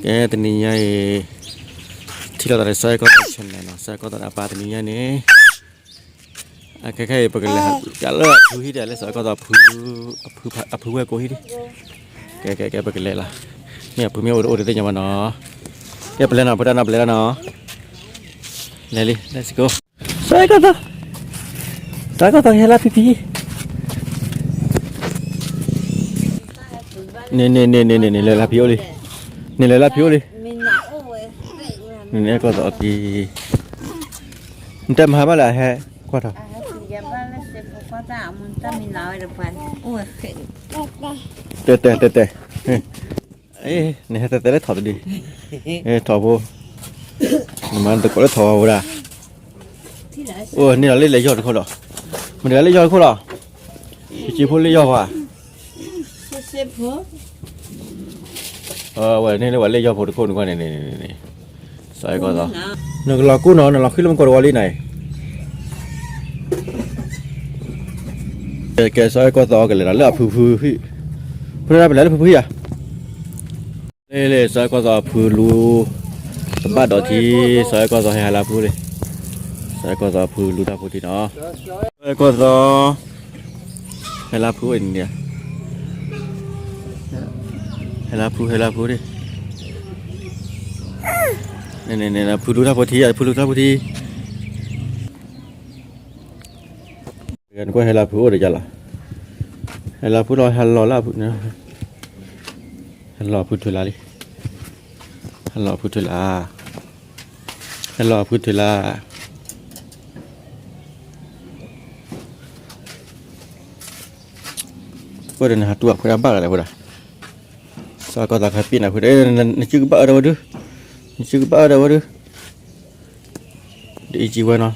ကဲ တနံၤညါအံၤ ထံၣ်လိာ်သးဒီးစီၤအဲၣ်ကီၢ်သီ channel နီၤ, စီၤအဲၣ်ကီၢ်သီဒီးအပၢ်တနံၤညါန့ၣ် အခဲခဲအံၤ ပကလဲၤဟး တၢ်လၢအဖုဟံၣ်ဒီး လၢစီၤအဲၣ်ကီၢ်သီအဖု အဖုဝဲၢ်ကိးဟံၣ်ဒံး, ကဲ ကဲ ကဲ ပကလဲၤလီၤ, မ့ၢ်အဖုမ့ၢ်အိၣ်တအိၣ်တသ့ၣ်ညါဘၣ်နီၤ, ကဲ ပလဲၤနီၤ ပတၢ်နီၤ ပလဲၤတၢ်နီၤ, လဲၤလံ let's go, စီၤအဲၣ်ကီၢ်သီ, စီၤအဲၣ်ကီၢ်သီ ဟဲလၢဖံဖံ န့ၣ် န့ၣ် န့ၣ် န့ၣ် လဲၤလၢဖံအိၣ်လံ, န့ၣ် လဲၤလၢဖံအိၣ်လံ, န့ၣ် အဲၣ်ကီၢ်သီအဖံ, နတဲမဟါဘၣ်လဲၣ် ဟဲကွၢ်ထီၣ်, တဲတဲတဲတဲ, နဟဲတဲတဲလၢထီၣ်တဒု, ထီၣ်ဖိ, နမၤတကိးလၢထီၣ်ဝဲဒၣ်, အိၣ်န့ၣ်လီၤလၢလဲၤယီၢ်တခိၣ်လီၤ, မတၤလၢယီၢ်တခိၣ်လီၤ, ယစံးဖိလၢယီၢ်ဝဲ ဝဲန့ၣ်လၢပှၤလၢယီၢ်ဖိတခိၣ်န့ၣ်ကွၢ်န့ၣ်, စီၤအဲၣ်ကီၢ်သီ, နကလီၤကူၣ်နီၤ နလီၤဃံလၢမကီၢ်တဝီလံနၤ, ကဲ စီၤအဲၣ်ကီၢ်သီကလဲၤဒီးလၢအဖုဖုဟံၣ်, ဖုနၢ်ပလဲၤလၢဖုဖုဟံၣ်ဧါ, လ့လ့ စီၤအဲၣ်ကီၢ်သီအဖုလူ တဘၣ်ဒီးထံ, စီၤအဲၣ်ကီၢ်သီဟဲဟးလၢအဖုလံ, စီၤအဲၣ်ကီၢ်သီအဖုလူတၢ်ဖိထံနီၤ, စီၤအဲၣ်ကီၢ်သီ ဟဲလၢဖုအိၣ်န့ၣ်, ဟဲလၢဖု ဟဲလၢဖုဒံး, န့ၣ်န့ၣ်န့ၣ် ဖုလူတၢ်ဖိထံ, ဖုလူတၢ်ဖိထံ, နကွၢ်ဟဲလၢဖုအိၣ်ဒီးယၤလီၤ, ဟဲလၢဖုလီၤ ဟဲလီၤလၢဖု, ဟဲလီၤဖုထွဲလၢ်လံ, ဟဲလီၤဖုထွဲလၢ်, ဟဲလီၤဖုထွဲလၢ် ပှၤဒီးနဟးတူၢ်အဖုဒၣ်ဘၣ်လီၤလၢဖုဒၣ်, စီၤအဲၣ်ကီၢ်သီကဟဲပ့ၣ်နၤဖုဒၣ်, နစုကဘၣ်အၢဒီးဝဲဒု, နစုကဘၣ်အၢဒီးဝဲဒု, ဒ်အံၤကံဝဲနီ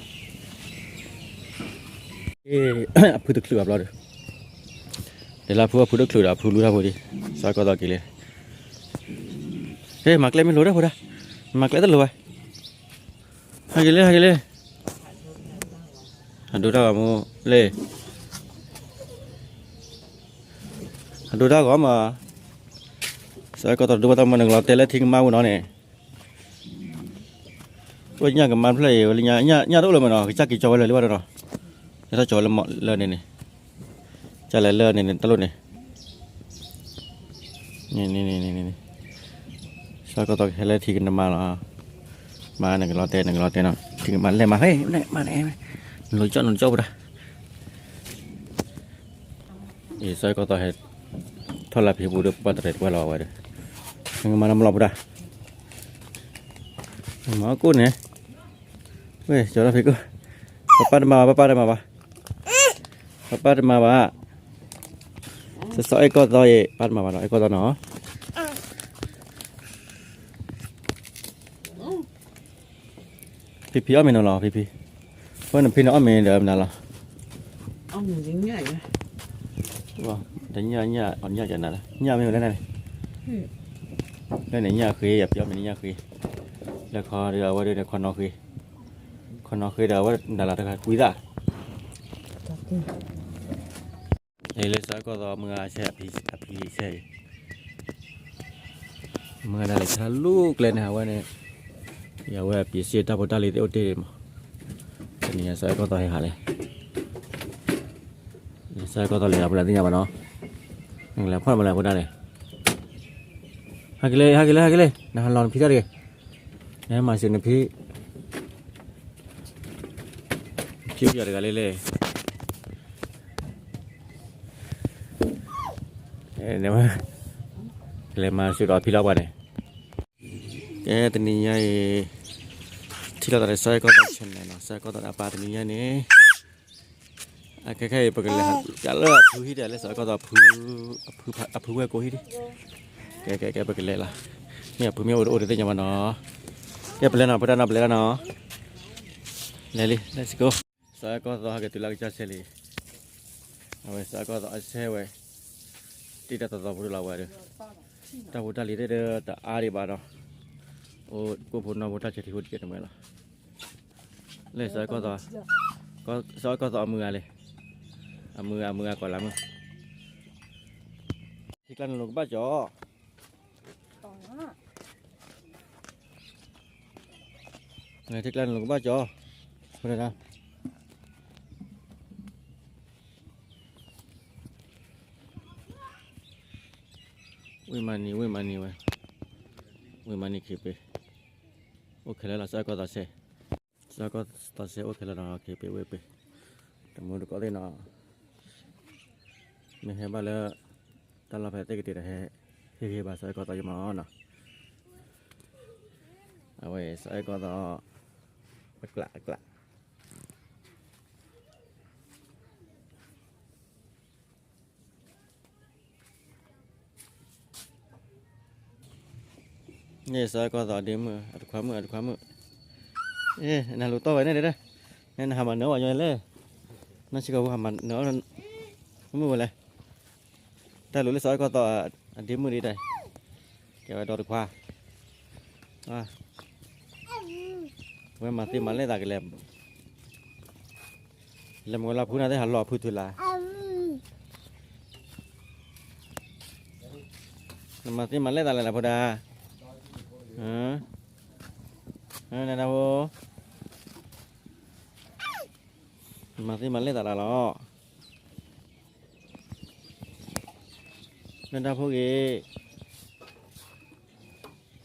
ၤ, အဖုတချုးဘၣ်ဘျီဒီး, ဒ်လၢဖုအဖုတချုးဒီး အဖုလူတၢ်ဖိဒံး, စီၤအဲၣ်ကီၢ်သီက့ၤလံ, မၤကျဲမ့ၢ်လိၤတၢ်ဖုဒၣ်, မၤကျဲတလိၤဝဲ, ဟဲက့ၤလံ ဟဲက့ၤလံ, အဒိတၢ်ဂီၤမူလ့, အဒိတၢ်ဂီၤမး, စီၤအဲၣ်ကီၢ်သီဒိဘၣ်တၢ်မး နကလီၤတဲာ်လၢထံကမါပူၤနီၤန့ၣ်, အိၣ်ညၣ်ကမါဖျၢၣ်အံၤ ဝဲလၢညၣ် ညၣ်တအိၣ်လၢမးနီၤ ကစၢ်က့ၤကၠီဝဲလၢာ်လံဘၣ်ဒီးနီၤ, ကထီၣ်ကၠီဝဲလၢမးလၢန့ၣ်န့ၣ်, ကၢ်လဲၤလၢန့ၣ်န့ၣ် တၢ်လိၣ်န့ၣ်, န့ၣ်န့ၣ်န့ၣ်န့ၣ်, စီၤအဲၣ်ကီၢ်သီကဟဲလၢထံကမါလီၤ, မၤနကလီၤတဲာ် နကလီၤတဲာ်နီၤ ထံကမါလဲၤမး ဟဲမးန့ၣ်, နလိၤကၠီ နလိၤကၠီပူၤတၢ် အံၤ စီၤအဲၣ်ကီၢ်သီဟဲ ထီၣ်လၢဖံပူၤဒီး ပှၤတရဲၣ်တပှဲၤလီၤဝဲဒီး နကမၤနီတဘျီပူၤတၢ်, မၤကိၣ်န့ၣ်, ဝဲ ကၠီၤလၢဖံကိၣ်, ပပၢ်တမၤဘၣ် ပပၢ်တမၤဘၣ်, ပပၢ်တမၤဘၣ်, စီၤအဲၣ်ကီၢ်သီအံၤ ပၢ်တမၤဘၣ်နီၤ အဲၣ်ကီၢ်သီနီၤ ဖံဖံအီၣ်မ့ၤနီၤလီၤ ဖံဖံ, အဃိန့ၣ်ဖံန့ၣ်အီၣ်မ့ၤဒီးမနုၤလီၤ, တညၣ်ညၣ်အီၣ်ညၣ်ကနၤလၢ ညၣ်မ့ၢ်ဝဲလၢန့ၣ်, လၢန့ၣ်ညၣ်ဃ့ အဖံအီၣ်မ့ၤန့ၣ်ညၣ်ဃ့, လၢခီဒီးအဝဲဒၣ်န့ၣ်ခီနီၤဃ့, ခီနီၤဃ့ဒီးအဝဲဒၣ်လၢတခါကွံသး လၢစီၤအဲၣ်ကီၢ်သီမုၢ်ဂၤဆဲး အဖံဆဲးအံၤ, မုၢ်ဂၤဒၣ်လဲာ်ဆါလူၢ်ကျဲန့ၣ် အဝဲန့ၣ်, ယဝဲအပျံၤစ့ၢ်တၢ်ဖိတၢ်လံၤသ့ၣ်အိၣ်တ့ၢ်မး, တနံၤညါစီၤအဲၣ်ကီၢ်သီဟဲဟးလဲၣ်, စီၤအဲၣ်ကီၢ်သီလဲၤလီၤဖဲလဲၣ်သ့ၣ်ညါဘၣ်နီၤ, နကလဲၤဖီၣ်မၤလၢဖိဒၣ်လဲၣ်, ဟဲက့ၤလံ ဟဲက့ၤလံ ဟဲက့ၤလံ နဟးလီၤနဖံတၢ်တဂ့ၤ, နဟဲမၤစၢၤနဖံ ကၠူယီၤတဂၤလၢလဲၣ်, လဲၤမၤစၢၤဒီးဖံလီၤပှၤန့ၣ်, ကဲတနံၤညါအံၤ ထံၣ်လိာ်သးဒီးစီၤအဲၣ်ကီၢ်သီ channel နီၤ, စီၤအဲၣ်ကီၢ်သီဒီးအပၢ်တနံၤညါန့ၣ် အခဲခဲအံၤ ပကလဲၤဟး တၢ်လၢအဖုဟံၣ်ဒီး လၢစီၤအဲၣ်ကီၢ်သီအဖု အဖုဝဲၢ်ကိးဟံၣ်ဒံး, ကဲကဲကဲ ပကလဲၤလီၤ, မ့ၢ်အဖုမ့ၢ်အိၣ်တအိၣ်တသ့ၣ်ညါဘၣ်နီၤ, ကဲပလဲၤနီၤ ပတၢ်နီၤ ပလဲၤလီၤနီၤ, လဲၤလံ let's go, စီၤအဲၣ်ကီၢ်သီဟဲက့ၤတုၤလၢကစၢ်ဆဲးလံ, အဝဲစီၤအဲၣ်ကီၢ်သီအဆဲးဝဲ, တ့ၢ်တၢ်သီသီဖိတလီၤဝဲဒီး, တၢ်ဖိတၢ်လံၤသ့ၣ်ဒီးတအါဒံးဘၣ်ဒီး, အိၣ်ကိၣ်ဖိနီၢ်ဖိတၢ်ဆဲးထံဖိတကဲးတမဲလီၤ လၢစီၤအဲၣ်ကီၢ်သီ, စီၤအဲၣ်ကီၢ်သီအမုၢ်ဂၤလဲၣ်, အမုၢ်ဂၤ အမုၢ်ဂၤကိးလၢမုၢ်, ထံကျါန့ၣ်လိၤကဘၣ်ကၠီၤ, ထံကျါန့ၣ် လီၤကဘၣ်ကၠီ, ဖဲဒၣ် ဝ့ၢ်မၤနံၤ ဝ့ၢ်မၤနံၤဝဲ, ဝ့ၢ်မၤနံၤခံပ့ၤ, အိၣ်ခဲလၢာ်လီၤ စီၤအဲၣ်ကီၢ်သီစဲ, စီၤအဲၣ်ကီၢ်သီစဲအိၣ်ခဲလၢာ်လီၤ ခံပ့ၤဝ့ၢ်ပ့ၤ, တမူတကိးသ့ၣ်နီၤ, မ့ၢ်ဟဲဘၣ်လၢ တၢ်လီၢ်ဖဲသ့ၣ်ကတ့ၢ်ဒီးဟဲ, ဟ့ၣ်ဂ့ၤဘၣ်စီၤအဲၣ်ကီၢ်သီယမၤအီၤနီၤ, အဝဲစီၤအဲၣ်ကီၢ်သီ အကျးအကျး န့ၣ်စီၤအဲၣ်ကီၢ်သီအဒ့မုၣ် အတခွါမုၣ် အတခွါမုၣ်, နဟးလူၤတီၢ်ဝဲန့ၣ်ဒီး, နဟးမၤနၢၤဝဲညီလဲၣ်, နီၢ်ဆံကီၢ်ဖိဟးမၤနၢၤအီၤ, မုၣ်ဝဲလဲၣ်, တၢ်လူၤလၢစီၤအဲၣ်ကီၢ်သီအဒ့မုၣ်ဒံးတၢ်, ကဲဝဲဒီတခွါ ဝဲမၤသ့မၤလဲၣ်သးကလဲၤ, လဲၤမ့ၢ်ဝဲလၢဖုနၤသ့ၣ်ဟးလီၤဖုထုးလၢ်, နမၤသ့မၤလဲၣ်သးလဲၣ်လၢဖိဒၣ်, နဒၣ်ဖိ, နမၤသ့မၤလဲၣ်သးလၢ်လီၤ, နဒၣ်ဖိဂ့ၤ,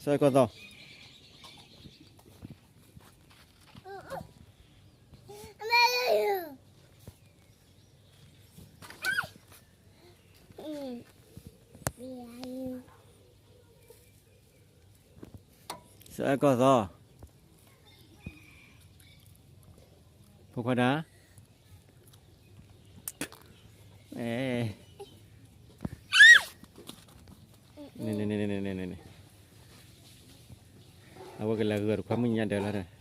စီၤအဲၣ်ကီၢ်သီ စီၤအဲၣ်ကီၢ်သီ, ဖိခွါဒၣ်, အဝဲကလဲၤဂုာ်တခွါမုၣ်ညါဒၢးလီၤ,